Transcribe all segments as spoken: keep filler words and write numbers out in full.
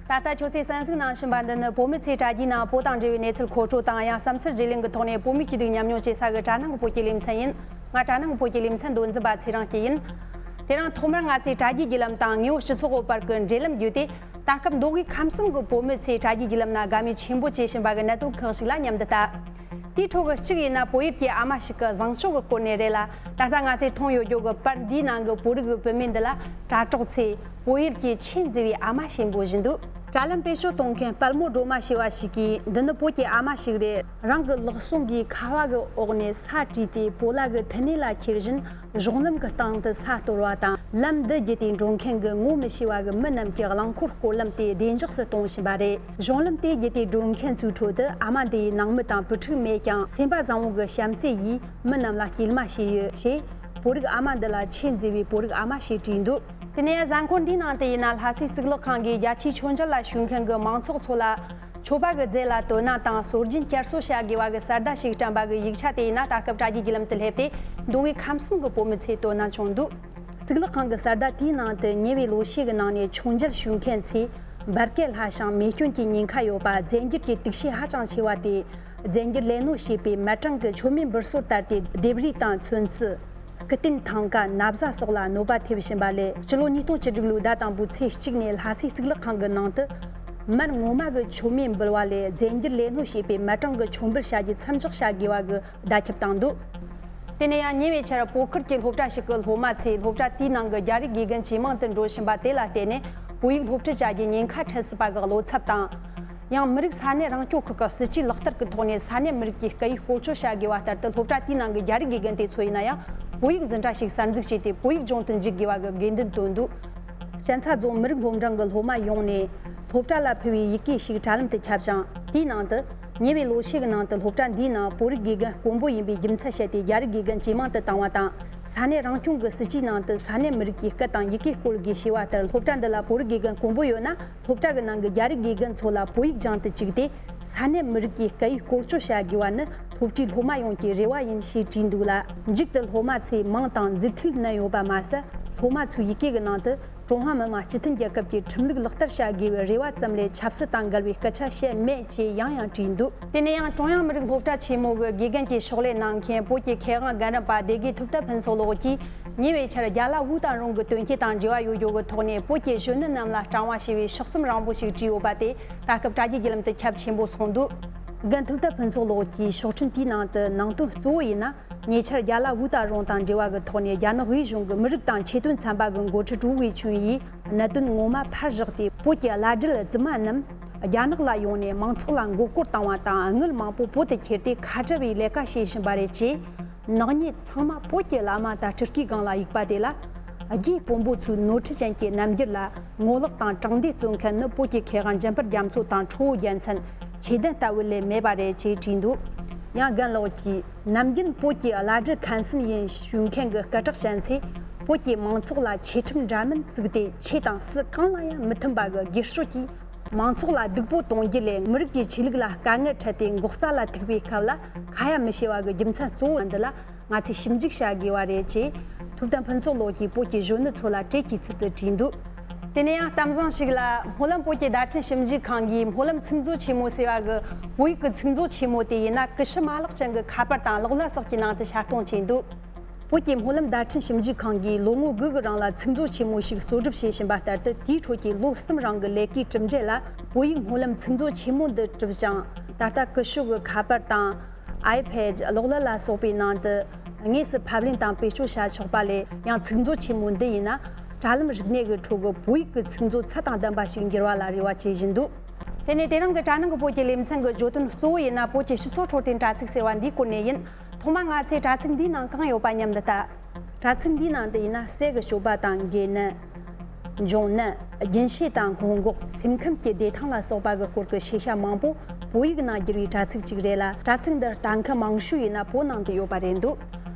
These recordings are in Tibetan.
ད་ལྟ་ཁྱོད་ཚོས་གསན་གཟིགས་གནང་བཞིན་པ་འདི་ནི་བོད་མི་ཚོས་དྲ་རྒྱའི་ནང་བོད་དང་འབྲེལ་བའི་གནས་ཚུལ་མཁོ་སྤྲོད་དང་། ཡང་བསམ་ཚུལ་བརྗེ་ལེན་གྱི་ཐོག་ནས་བོད་མིའི་སྐྱིད་སྡུག་མཉམ་མྱོང་བྱེད་ས་གི་དྲ་སྣང་གི་བོད་སྐད་ལེ་ཚན་ཡིན། ང་དྲ་སྣང་གི་བོད་སྐད་ལེ་ཚན་མདོ་འཛིན་པ་ཚེ་རིང་སྐྱིད་ཡིན། དེ་རིང་ཐོག་མར་ང་ཚོས་དྲ་རྒྱའི་བརྒྱུད་ལམ་དང་དངོས་པོ་སྤྱི་ཚོགས་བར་གྱི་འབྲེལ་ལམ་བརྒྱུད་དེ། ད་སྐབས་མདོ་དབུས་ཁམས་གསུམ་གྱི་བོད་མི་ཚོས་དྲ་རྒྱའི་བརྒྱུད་ལམ་ནང་དགའ་མོས་ཆེན་པོ་བྱེད་བཞིན་པ་གི་གནད་དོན་ཁག་ཞིག་ལ་མཉམ་དུ་ལྟ། དེའི་ཁྲོད་ཀྱི་གཅིག་ཡིན་ན། བོད་ཡུལ་གྱི་ཨ་མ་ཞིག་གི་བཟང་སྤྱོད་ཀྱི་སྐོར་ནས་རེད་ལ། ད་ལྟ་ང་ཚོས་མཐོང་ཡོད་རྒྱུ་གི་པར་འདིའི་ནང་གི་བོད་རིགས་ཀྱི་བུད་མེད་འདི་ལ་དྲ་གྲོགས་ཚོས་བོད་ཡུལ་གྱི་ཆེས་མཛེས་པའི་ཨ་མ་ཞེས་འབོད་བཞིན་འདུག་དྲ་ལམ་བེད་སྤྱོད་གཏོང་མཁན་དཔལ་མོ་སྒྲོལ་མ་ཞེས་པ་ཞིག་གིས། འདི་ནི་བོད་ཀྱི་ཨ་མ་ཞིག་རེད། རང་གི་ལག་ཟུང་གིས་ཁ་བ་གི་འོག་ནས་ས་བྲུས་ཏེ་སྤོ་ལོ་གི་མཐུ་ནུས་ལ་འཁྱེར་བཞིན། གཞུང་ལམ་གྱི་སྟེང་དུ་ས་གཏོར་བ་དང་། ལམ་འདི་བརྒྱུད་དེ་འགྲོ་མཁན་གྱི་ངོ་མི་ཤེས་པ་གི་མི་རྣམས་ཀྱི་རླངས་འཁོར་སྐོར་ལམ་དེ་བདེ་འཇགས་སུ་གཏོང་བཞིན་པ་རེད། གཞུང་ལམ་དེ་བརྒྱུད་དེ་འགྲོ་མཁན་ཚོའི་ཁྲོད་དུ་ཨ་མ་འདི་ཡི་ནང་མི་དང་བུ་ཕྲུག་མེད་ཀྱང་། སེམས་པ་བཟང་བོ་གི་བྱམས་བརྩེ་ཡིས་མི་རྣམས་ལ་སྐྱེལ་མ་བྱས་ཡོད་ཅེས། བོད་རིགས་ཨ་མ་འདི་ལ་ཆེས་མཛེས་པའི་བོད་རིགས་ཨ་མ་ཞེས་བྲིས་འདུག་དེ་ནས་གཟའ་འཁོར་འདིའི་ནང་དུ་ཡིན་ན། ལྷ་སའི་གཙུག་ལག་ཁང་གིས་རྒྱ་ཆེའི་མཆོད་མཇལ་ལ་ཞུགས་མཁན་གྱི་མང་ཚོགས་ཚོ་ལ། མཆོད་པ་གི་རྫས་ལ་དོ་སྣང་དང་སྲོལ་རྒྱུན་བསྐྱར་གསོ་བྱ་དགོས་པ་གི་གསར་བརྡ་ཞིག་བཀྲམ་པ་གི་ཡིག་ཆ་དེ་ཡིན་ན། ད་སྐབས་དྲ་རྒྱའི་བརྒྱུད་ལམ་དུ་སླེབས་ཏེ། མདོ་དབུས་ཁམས་གསུམ་གྱི་བོད་མི་ཚོས་དོ་སྣང་བྱུང་འདུག་གཙུག་ལག་ཁང་གི་གསར་བརྡ་དེའི་ནང་དུ། ཉེ་བའི་ལོ་ཤས་ཀྱི་ནང་ནས་མཆོད་མཇལ་ཞུགས་མཁན་ཚོས་འབར་གས་སླ་ཞིང་མེ་སྐྱོན་གྱི་ཉེན་ཁ་ཡོད་པ། རྫས་འགྱུར་གྱི་དུག་ཤེད་ཧ་ཅང་ཆེ་བ་དེ། རྫས་འགྱུར་ལས་སྣོན་བྱས་པའི་མེ་གྲང་གི་མཆོད་མེ་འབུལ་སྲོལ་ལྟར་ཏེ། ལྡེབས་རིས་དང་ཚོན་རྩི། སྐུ་རྟེན་ཐང་ག། ན་བཟའ་སོགས་ལ་གནོད་པ་ཐེབས་བཞིན་པ་ལས། སྤྱི་ལོ་ཉིས་སྟོང་བཅུ་དྲུག་ལོའི་ཟླ་དང་པོའི་ཚེས་གཅིག་ནས་ལྷ་སའི་གཙུག་ལག་ཁང་གི་ནང་དུ་མར་ངོ་མ་གི་མཆོད་མེ་འབུལ་བ་ལས། རྫས་འགྱུར་ལས་སྣོན་བྱས་པའི་མེ་གྲང་གི་མཆོད་འབུལ་བྱ་རྒྱུ་མཚམས་འཇོག་བྱ་དགོས་པ་གི་བརྡ་ཁྱབ་བཏང་འདུག་དེ་ནས་ཡང་ཉེ་བའི་ཆར་བོད་ཁུལ་གྱི་སློབ་གྲྭ་ཞིག་གི་སློབ་མ་ཚོས་སློབ་གྲྭ་དེའི་ནང་གི་རྒྱ་རིགས་དགེ་རྒན་ཇེ་མང་དུ་འགྲོ་བཞིན་པ་དེ་ལ་བརྟེན་ནས། བོད་ཡིག་སློབ་ཁྲིད་བྱ་རྒྱུའི་ཉེན་ཁ་འཕྲད་སྲིད་པ་གི་བློ་འཚབ་དང་། ཡང་མི་རིགས་ས་གནས་རང་སྐྱོང་ཁུལ་གྱི་སྲིད་ཇུས་ལག་བསྟར་གྱི་ཐོག་ནས། ས་གནས་མི་རིགས་ཀྱི་སྐད་ཡིག་བཀོལ་སྤྱོད་བྱ་དགོས་པ་ལྟར་དུ། སློབ་གྲྭ་དེའི་ནང་གི་རྒྱ་རིགས་དགེ་རྒན་དེ་ཚོ་ཡིན་ན་ཡང་། བོད་ཡིག་འཛིན་གྲྭ་ཞིག་གསར་འཛུགས་བྱས་ཏེ། བོད་ཡིག་སྦྱོང་དུ་འཇུག་དགོས་པ་གི་དགོས་འདུན་བཏོན་འདུག་གཞན་ཚ་རྫོང་མི་རིགས་སློབ་འབྲིང་གི་སློབ་མ་ཡོངས་ནས་སློབ་གྲྭ་ལ་ཕུལ་བའི་ཡི་གེ་ཞིག་དྲ་ལམ་དུ་ཁྱབ་ཅིང་། དེའི་ནང་དུ། ཉེ་བའི་ལོ་ཤས་ཀྱི་ནང་དུ་སློབ་གྲྭ་འདིའི་ནང་བོད་རིགས་དགེ་རྒན་དཀོན་པོ་ཡིན་པའི་རྒྱུ་མཚན་བཤད་དེ། རྒྱ་རིགས་དགེ་རྒན་ཇེ་མང་དུ་བཏང་བ་དང་། ས་གནས་རང་སྐྱོང་གི་སྲིད་ཇུས་ནང་དུ། ས་གནས་མི་རིགས་ཀྱི་སྐད་དང་ཡི་གེ་བཀོལ་དགོས་ཞེས་པ་ལྟར། སློབ་གྲྭ་འདི་ལ་བོད་རིགས་དགེ་རྒན་དཀོན་པོ་ཡོད་ན། སློབ་གྲྭ་གི་ནང་གི་རྒྱ་རིགས་དགེ་རྒན་ཚོ་ལ་བོད་ཡིག་སྦྱང་དུ་བཅུག་སྟེ། ས་གནས་མི་རིགས་ཀྱི་སྐད་ཡིག་བཀོལ་སྤྱོད་བྱ་དགོས་པ་ནི། སློབ་གྲྭའི་སློབ་མ་ཡོངས་ཀྱི་རེ་བ་ཡིན་ཞེས་བྲིས་འདུག་ལ། མཇུག་ཏུ་སློབ་མ་ཚོས་མིང་དང་མཛུབ་ཐེལ་བསྣམས་ཡོད་པ་མ་ཟད། སློབ་མ་ཚོའི་ཡི་གེ་གི་ནང་དུ། ཀྲུང་ཧྭ་མི་དམངས་སྤྱི་མཐུན་རྒྱལ་ཁབ་ཀྱི་ཁྲིམས་ལུགས་ལག་བསྟར་བྱ་དགོས་པའི་རེ་བ་ཙམ་ལས། ཆབ་སྲིད་དང་འགལ་བའི་སྐད་ཆ་བཤད་མེད་ཅེས་ཡང་ཡང་བྲིས་འདུག་དེ་ནས་ཡང་ཀྲུང་དབྱང་མི་རིགས་སློབ་གྲྭ་ཆེན་མོ་གི་དགེ་རྒན་གྱི་ཕྱག་ལས་གནང་མཁན་བོད་ཀྱི་མཁས་དབང་རྒན་རབས་པ་སྡེ་དགེ་ཐུབ་བསྟན་ཕུན་ཚོགས་ལགས་ཀྱིས། ཉེ་བའི་ཆར་རྒྱ་ལ་དབུས་དང་རོང་གི་དོན་རྐྱེན་དང་འབྲེལ་བ་ཡོད་རྒྱུ་གི་ཐོག་ནས། བོད་ཀྱི་གཞོན་ནུ་རྣམས་ལ་སྤྲང་བ་ཞེས་པའི་ཕྱོགས་མཚམས་རིང་པོ་ཞིག་བྲིས་ཡོད་པ་དེ། ད་སྐབས་དྲ་རྒྱའི་བརྒྱུད་ལམ་དུ་ཁྱབ་ཆེན་པོ་སོང་འདུག་རྒན་ཐུབ་བསྟན་ཕུན་ཚོགས་ལགས་ཀྱིས་ཕྱོགས་སྒྲིག་དེའི་ནང་དུ་ནང་དོན་གཙོ་བོ་ཡིན་ན། ཉེ་ཆར་རྒྱ་ལ་དབུས་དང་རོང་དང་འབྲེལ་བ་གི་ཐོག་ནས། རྒྱ་ནག་དབུས་གཞུང་གི་མི་རིགས་དང་ཆེས་དོན་ཚན་པ་གི་འགོ་ཁྲིད་ཀྲུའུ་ཝེ་ཆུན་ཡིས་གནད་དོན་ངོ་མ་ཕར་བཞག་སྟེ། བོད་ཀྱི་བླ་སྦྲེལ་རྫུན་མ་རྣམས་རྒྱ་ནག་ལ་ཡོང་ནས་མང་ཚོགས་ལ་མགོ་སྐོར་བཏང་བ་དང་། དངུལ་མང་པོ་བོད་དུ་ཁྱེར་ཏེ་ཁ་བྲལ་བའི་ལས་ཀ་བྱེད་བཞིན་པ་རེད་ཅེས། ནག་ཉེས་ཚང་མ་བོད་ཀྱི་བླ་མ་དང་སྤྲུལ་སྐུའི་སྒང་ལ་གཡུགས་པ་དེ་ལ། རྒྱའི་དཔོན་པོ་ཚོའི་ནོར་འཁྲུལ་ཅན་གྱི་རྣམ་འགྱུར་ལ་ངོ་ལོག་དང་དྲང་བདེན་རྩོད་མཁན་ནི། བོད་ཀྱི་མཁས་དབང་འཇམ་དཔལ་རྒྱ་མཚོ་དང་ཁྲོ་བོ་རྒྱལ་མཚན། ཆོས་ལྡན་ལྟ་བུ་ལས་མེད་པ་རེད་ཅེས་བྲིས་འདུག་ཡང་རྒན་ལགས་ཀྱིས། ནམ་རྒྱུན་བོད་ཀྱི་བླ་སྦྲེལ་ཁམས་གསུམ་ཡིན་ཞུ་མཁན་གྱི་སྐད་གྲགས་ཅན་ཚོས། བོད་ཀྱི་མང་ཚོགས་ལ་ཆོས་ཁྲིམས་འདྲ་མིན་བཙུགས་ཏེ། ཆོས་དང་སྲིད་གང་ལ་ཡང་མི་མཐུན་པ་གི་སྒེར་གཅོད་ཀྱིས། མང་ཚོགས་ལ་སྡུག་པོ་གཏོང་རྒྱུ་ལས། མི་རིགས་ཀྱི་ཆོས་ལུགས་ལ་དཀའ་ངལ་འཕྲད་དེ། འགོག་རྩ་ལ་ཐུག་པའི་སྐབས་ལ་ཁ་ཡ་མི་བྱེད་པ་གི་རྒྱུ་མཚན་གཙོ་བོ་འདི་ལ། ང་ཚོས་ཞིབ་འཇུག་བྱ་དགོས་པ་རེད་ཅེས། ཐུབ་བསྟན་ཕུན་ཚོགས་ལགས་ཀྱིས་བོད་ཀྱི་གཞོན་ནུ་ཚོ་ལ་བཀྲ་ཤིས་ཚུལ་དུ་བྲིས་འདུག་དེ་ནས་ཡང་གཏམ་བཟང་ཞིག་ལ། སྨོན་ལམ་བོད་ཀྱི་བརྡ་འཕྲིན་ཞིབ་འཇུག་ཁང་གིས། སྨོན་ལམ་ཚིག་མཛོད་ཆེན་མོ་ཟེར་བ་གི་བོད་ཡིག་གི་ཚིག་མཛོད་ཆེན་མོ་དེ་ཡིན་ན། ཀུ་ཤུ་མ་ལག་ཅན་གྱི་ཁ་པར་དང་གློག་ཀླད་སོགས་ཀྱི་ནང་དུ་ཤར་གཏོང་བྱས་འདུག་བོད་ཀྱི་སྨོན་ལམ་བརྡ་འཕྲིན་ཞིབ་འཇུག་ཁང་གིས་ལོ་ངོ་དགུ་གི་རིང་ལ་ཚིག་མཛོད་ཆེན་མོ་ཞིག་གཙོ་སྒྲུབ་བྱེད་བཞིན་པ་ལྟར་དུ། དེའི་ཁྲོད་ཀྱི་ལོ་གསུམ་རིང་གི་ལས་ཀའི་གྲུབ་འབྲས་ལ། བོད་ཡིག་སྨོན་ལམ་ཚིག་མཛོད་ཆེན་མོ་འདི་གྲུབ་ཅིང་། ད་ལྟ་ཀུ་ཤུ་གི་ཁ་པར་དང་། ཨའི་པེད། གློག་ཀླད་ལ་སོགས་པའི་ནང་དུ་དངོས་སུ་ཕབ་ལེན་དང་བེད་སྤྱོད་བྱ་ཆོག་པ་ལས། ཡང་ཚིག་མཛོད་ཆེན་མོ་འདི་ཡིན་ན། དྲ་ལམ་རིག་གནས་ཀྱི་ཁྲོད་ཀྱི་བོད་ཡིག་གི་ཚིག་མཛོད་ཚད་དང་ལྡན་པ་ཞིག་འགྱུར་བ་ལ་རེ་བ་བྱེད་བཞིན་འདུག་དེ་ནས་དེ་རིང་གི་དྲ་སྣང་གི་བོད་ཀྱི་ལེ་ཚན་གྱི་བརྗོད་དོན་གཙོ་བོ་ཡིན་ན། བོད་ཀྱི་སྤྱི་ཚོགས་འཕྲོད་བསྟེན་དྲ་ཚིགས་ཟེར་བ་འདིའི་སྐོར་ནས་ཡིན། ཐོག་མར་ང་ཚོས་དྲ་ཚིགས་འདིའི་ནང་གང་ཡོད་པ་མཉམ་དུ་ལྟ། དྲ་ཚིགས་འདིའི་ནང་དུ་ཡིན་ན། ཟས་ཀྱི་སྤྱོད་པ་དང་འགོས་ནད། འབྱུང་ནད། རྒྱུན་ཤེས་དང་སྔོན་འགོག་སེམས་ཁམས་ཀྱི་བདེ་ཐང་ལ་སོགས་པ་གི་སྐོར་གྱི་ཤེས་བྱ་མང་པོ་བོད་ཡིག་ནང་བསྒྱུར་བའི་དྲ་ཚིགས་ཅིག་རེད་ལ། དྲ་ཚིགས་འདི་ལྟ་མཁན་མང་ཤོས་ཡིན་ན་བོད་ནང་དུ་ཡོད་པ་རེད་འདུག་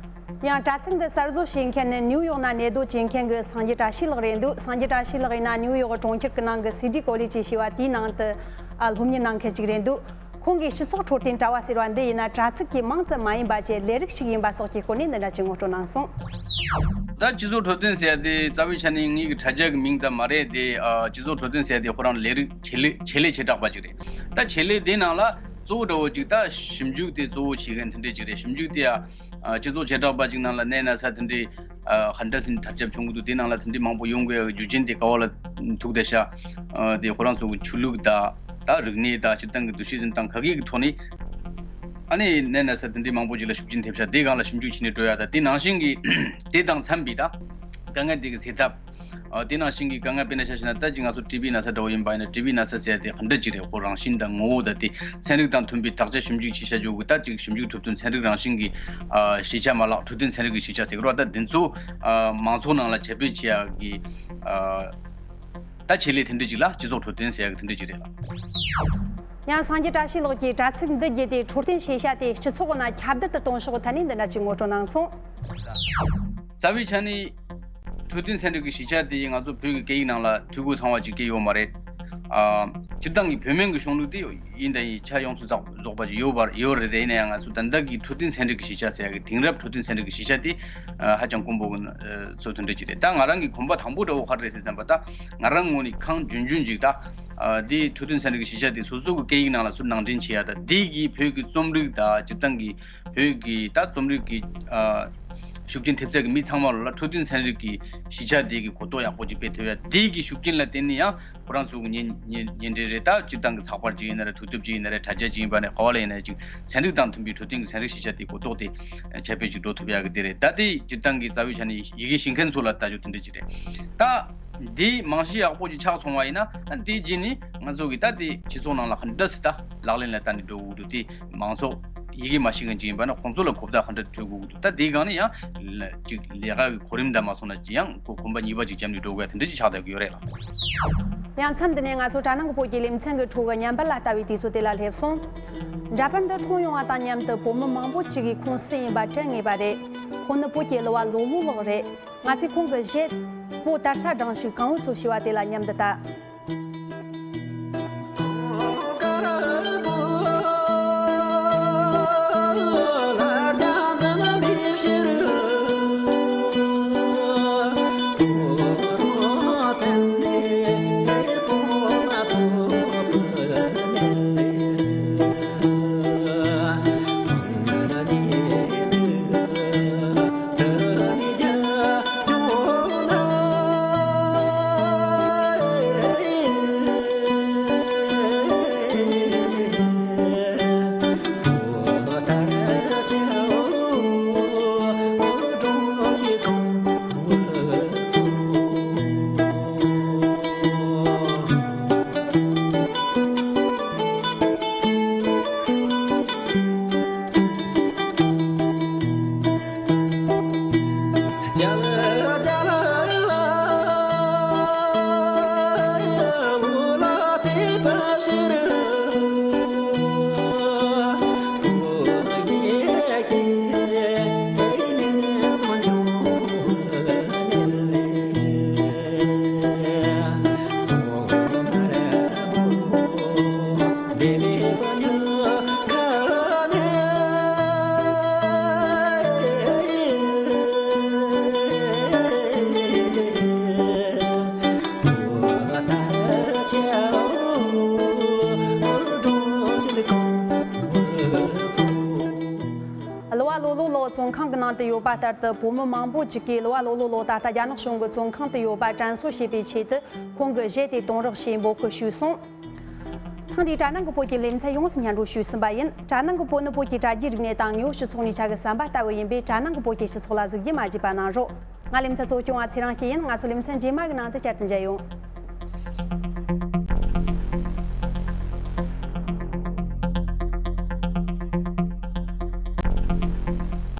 ཡང་དྲ་ཚིགས་འདི་གསར་བཟོ་བྱེད་མཁན་ནི་ནིའུ་ཡོག་ནང་གནས་སྡོད་བྱེད་མཁན་གྱི་སངས་རྒྱས་བཀྲ་ཤིས་ལགས་རེད་འདུག་སངས་རྒྱས་བཀྲ་ཤིས་ལགས་ཡིན་ན་ནིའུ་ཡོག་གྲོང་ཁྱེར་གྱི་ནང་གི་སི་ཌི་ཀོ་ལེ་ཇི་ཞེས་པ་དེའི་ནང་དུ་ཨ་སློབ་གཉེར་གནང་མཁན་ཅིག་རེད་འདུག་ཁོང་གིས་སྤྱི་ཚོགས་འཕྲོད་བསྟེན་དྲ་བ་ཟེར་བ་འདི་ཡིན་ན་དྲ་ཚིགས་ཀྱི་མིང་ཙམ་མ་ཡིན་པ་བཅས་ལས་རིགས་ཤིག་ཡིན་པ་སོགས་ཀྱི་སྐོར་ནས་འདི་འདྲ་ཅིག་ངོ་སྤྲོད་གནང་སོང་། ད་སྤྱི་ཚོགས་འཕྲོད་བསྟེན་ཟེར་ཡ་དེ་རྩ་བའི་ཆ་ནས་ངེད་ཀྱི་དྲ་རྒྱ་གི་མིང་ཙམ་མ་རེད་དེ། ཨ། སྤྱི་ཚོགས་འཕྲོད་བསྟེན་ཟེར་ཡ་དེ་ཁོ་རང་ལས་རིགས་ཆེད་ལས་ཆེད་ལས་བྱེ་བྲག་པ་ཅིག་རེད། ད་ཆེད་ལས་དེ་ནང་ལ་གཙོ་བོ་འདྲ་བོ་ཅིག་ད་ཞིབ་འཇུག་དེ་གཙོ་བོ་བྱེད་མཁན་དེ་འདྲས་ཅིག་རེད། ཞིབ་འཇུག་དེ་ཡ། ཨ། སྤྱི་ཚོགས་བྱེ་བྲག་པ་ཅིག་ནང་ལ་གནས་ན་ས་དེ་འདྲའི། ཨ། ཧ་འདྲ་ཟིན་དར་ཁྱབ་བྱུང་གི་འདུག་དེ་ནང་ལ་དེ་འདྲའི་མང་པོ་ཡོང་དགོས་རྒྱུ་རྐྱེན་དེ་ག་བ་ལ་ཐུག་བསྡད་ཤག་ཨ། དེ་ཁོ་རང་ཚོ་གི་ཆོས་ལུགས་དང་། ད་རིག་གནས་དང་། སྤྱིར་བཏང་གི་འདུ་ཤེས་འཛིན་སྟངས་ག་གེ་གི་ཐོག་ནས། ཨ་ནི་གནས་ན་ས་དེ་འདྲའི་མང་པོ་ཅིག་ལ་ཤུགས་རྐྱེན་ཐེབས་ཤག་དེ་སྒང་ལ་ཞིབ་འཇུག་བྱས་ནས་འགྲོ་ཡ་དང་། དེ་ནང་བཞིན་གྱི་དེ་དང་འཚམས་པའི་ད་དཀའ་ངལ་དེ་གི་སེལ་ཐབས། ཨ། དེ་ནང་བཞིན་གྱི་དཀའ་ངལ་དཔེར་ན་ཆ་བཞག་ན། ད་ཅིག་ང་ཚོ་ཊི་བི་ན་ཚ་འདྲ་བོ་ཡིན་པ་ཡིན་ན། ཊི་བི་ན་ཚ་ཟེར་ཡ་དེ་ག་འདྲ་ཅིག་རེད། ཁོ་རང་བཞིན་དང་ངོ་བོ་དང་དེ་ཚན་རིག་དང་མཐུན་པའི་དག་ཆ་ཞིབ་འཇུག་བྱེད་བྱ་རྒྱུ་གི། ད་ཅིག་ཞིབ་འཇུག་གྲུབ་དོན་ཚན་རིག་རང་བཞིན་གྱི། ཨ། ཤེས་བྱ་མ་ལག་འཕྲོད་བསྟེན་ཚན་རིག་གི་ཤེས་བྱ་ཟེར་གི་རེད་པ། ད་དེ་ཚོ། ཨ། མང་ཚོགས་ནང་ལ་ཁྱབ་སྤེལ་བྱེད་ཡ་གི། ཨ། ད་ཆེད་ལས་དེ་འདྲ་ཅིག་ལ་སྤྱི་ཚོགས་འཕྲོད་བསྟེན་ཟེར་ཡ་གི་དེ་འདྲ་ཅིག་རེད་ལ། ཡང་སངས་རྒྱས་བཀྲ་ཤིས་ལགས་ཀྱིས་དྲ་ཚིགས་འདི་བརྒྱུད་དེ་འཕྲོད་བསྟེན་ཤེས་བྱ་དེ་སྤྱི་ཚོགས་ནང་ཁྱབ་གདལ་དུ་གཏོང་ཕྱོགས་ཐད་ནས་འདི་འདྲ་ཅིག་ངོ་སྤྲོད་གནང་སོང་། རྩ་བའི་ཆ་ནས་འཕྲོད་བསྟེན་ཚན་རིག་གི་ཤེས་བྱ་དེ་ང་ཚོ་བོད་ཀྱི་སྐད་ཡིག་ནང་ལ་འཐུས་སྒོ་ཚང་བ་ཅིག་སྐྱེས་ཡོད་མ་རེད། ཨ། སྤྱིར་བཏང་གི་བོད་སྨན་གྱི་གཞུང་ལུགས་དེ་ཡིན་དང་ཡིན། ཆ་ཡོངས་སུ་རྫོགས་རྫོགས་པ་ཅིག་ཡོད་པ་ཡོད་རེད། དེ་ཡིན་ན་ཡང་ང་ཚོ་ད་ལྟ་གི་འཕྲོད་བསྟེན་ཚན་རིག་གི་ཤེས་བྱ་ཟེར་ཡ་གི། དེང་རབས་འཕྲོད་བསྟེན་ཚན་རིག་གི་ཤེས་བྱ་དེ། ཨ། ཧ་ཅང་དཀོན་པོ་གི་ཚོ་དེ་འདྲ་ཅིག་རེད། ད་ང་རང་གི་གོམ་པ་དང་པོ་འདྲ་བོ་ག་རེ་རེད་ཟེར་བསམ་པ། ད་ང་རང་ངོས་ནས་གང་རྒྱུན་རྒྱུན་ཅིག་ད། ཨ། འདི་འཕྲོད་བསྟེན་ཚན་རིག་གི་ཤེས་བྱ་དེ་སོ་སོ་གི་སྐད་ཡིག་ནང་ལ་ཚུར་ནང་འདྲེན་བྱེད་ཡ་དང་། འདི་གིས་བོད་ཀྱི་རྩོམ་རིག་དང་། སྤྱིར་བཏང་གི་བོད་ཀྱི་ད་རྩོམ་རིག་གི། ཨ། ཤུགས་རྐྱེན་ཐེབས་ཚད་ཀྱི་མི་ཚང་མ་ལ་འཕྲོད་བསྟེན་ཚན་རིག་གི་ཤེས་བྱ་དེ་གི་གོ་རྟོགས་ཡག་པོ་ཅིག་སྤེལ་ཐུབ་ཡ། དེ་གི་ཤུགས་རྐྱེན་ལ་བརྟེན་ནས་ཡང་ཁོ་རང་ཚོ་གི་ཉིན་ཉིན་ཉིན་རེ་རེ། ད་སྤྱིར་བཏང་གི་ཚགས་པར་ཅིག་ཡིན་ན་རེད། ཐུགས་དེབ་ཅིག་ཡིན་ན་རེད། དྲ་རྒྱ་ཅིག་ཡིན་པ་ནས་ག་བ་ལ་ཡིན་ན་ཅིག་ཚན་རིག་དང་མཐུན་པའི་འཕྲོད་བསྟེན་གྱི་ཚན་རིག་ཤེས་བྱ་དེ་གོ་རྟོགས་དེ་ཁྱབ་སྤེལ་ཅིག་འགྲོ་ཐུབ་ཡ་གི་དེ་རེད། ད་དེ་སྤྱིར་བཏང་གི་རྩ་བའི་ཆ་ནས་ཡི་གེ་ཤེས་མཁན་ཚོ་ལ་ལྟ་རྒྱུ་དེ་འདྲ་ཅིག་རེད། ད་འདི་རྨང་གཞི་ཡག་པོ་ཅིག་ཆགས་སོང་བ་ཡིན་ན། ད་དེ་རྗེས་ནས་ང་ཚོ་གི་ད་དེ་སྤྱི་ཚོགས་ནང་ལ་ག་འདྲ་སེ་ད་ལག་ལེན་ལ་བསྟར་ནས་འགྲོ་དགོས་འདུག་དེ་མང་ཚོགས་ཡི་གེ་མ་ཤེས་མཁན་ཅིག་ཡིན་པ་ན་ཁོང་ཚོ་ལ་གོ་བརྡ་ག་འདྲ་འཕྲོད་དགོས་འདུག་ད་དེའི་སྒང་ནས་ཡང་ལ་ཅིག་ལས་ཀ་གི་གོ་རིམ་འདྲ་མ་སོང་ན་ཅིག་ཡང་གོ་གོམ་པ་གཉིས་པ་ཅིག་བརྒྱབ་ནས་འགྲོ་དགོས་ཡ་དེ་འདྲ་ཅིག་ཆགས་བསྡད་ཀྱི་ཡོད་རེད་ལ། ཡང་མཚམས་འདི་ནས་ང་ཚོ་དྲ་ནང་གི་བོད་ཀྱི་ལེ་ཚན་གྱི་ཁྲོད་ཀྱི་བརྙན་པར་ལ་ལྟ་བའི་དུས་ཚོད་དེ་ལ་སླེབས་སོང་། འདྲ་པར་འདི་མཐོང་ཡོང་བ་དང་མཉམ་དུ་བོད་མི་མང་པོ་ཅིག་གིས་ཁོང་སུ་ཡིན་པ་དྲན་ངེས་པ་རེད། ཁོང་ནི་བོད་ཀྱི་གླུ་བ་ལོ་ལོ་ལགས་རེད། ང་ཚོས་ཁོང་གི་གཞས་པོ་དར་ཆ་བསྒྲེངས་ཤིག་གང་འོས་ཚོ་ཞེས་པ་དེ་ལ་མཉམ་དུ་ལྟ། གླུ་བ་ལོ་ལོ་ལགས་བཙོན་ཁང་གི་ནང་དུ་ཡོད་པ་ལྟར་དུ། བོད་མི་མང་པོ་ཅིག་གིས་གླུ་བ་ལོ་ལོ་ལགས་ད་ལྟ་རྒྱ་ནག་གཞུང་གི་བཙོན་ཁང་དུ་ཡོད་པ་དྲན་གསོ་བྱེད་པའི་ཆེད་དུ་ཁོང་གི་གཞས་དེ་གཏོང་རོགས་ཞེས་འབོད་སྐུལ་ཞུས་སོང་། ཐེངས་འདིའི་དྲ་ནང་གི་བོད་ཀྱི་ལེ་ཚན་ཡོངས་སུ་སྙན་སྒྲོན་ཞུས་ཟིན་པ་ཡིན། དྲ་ནང་གི་བོད་ནི་བོད་ཀྱི་དྲ་རྒྱའི་རིག་གནས་དང་དངོས་ཡོད་སྤྱི་ཚོགས་གཉིས་ཆ་གི་ཟམ་པ་ལྟ་བུ་ཡིན་པས། དྲ་ནང་གི་བོད་ཀྱི་སྤྱི་ཚོགས་ལ་གཟིགས་རྒྱུ་མ་བརྗེད་པ་གནང་རོགས། ང་ལེ་ཚན་གཙོ་སྐྱོང་བ་ཚེ་རིང་སྐྱིད་ཡིན། ང་ཚོ་ལེ་ཚན་རྗེས་མ་གི་ནང་དུ་བསྐྱར་དུ་མཇལ་ཡོང་།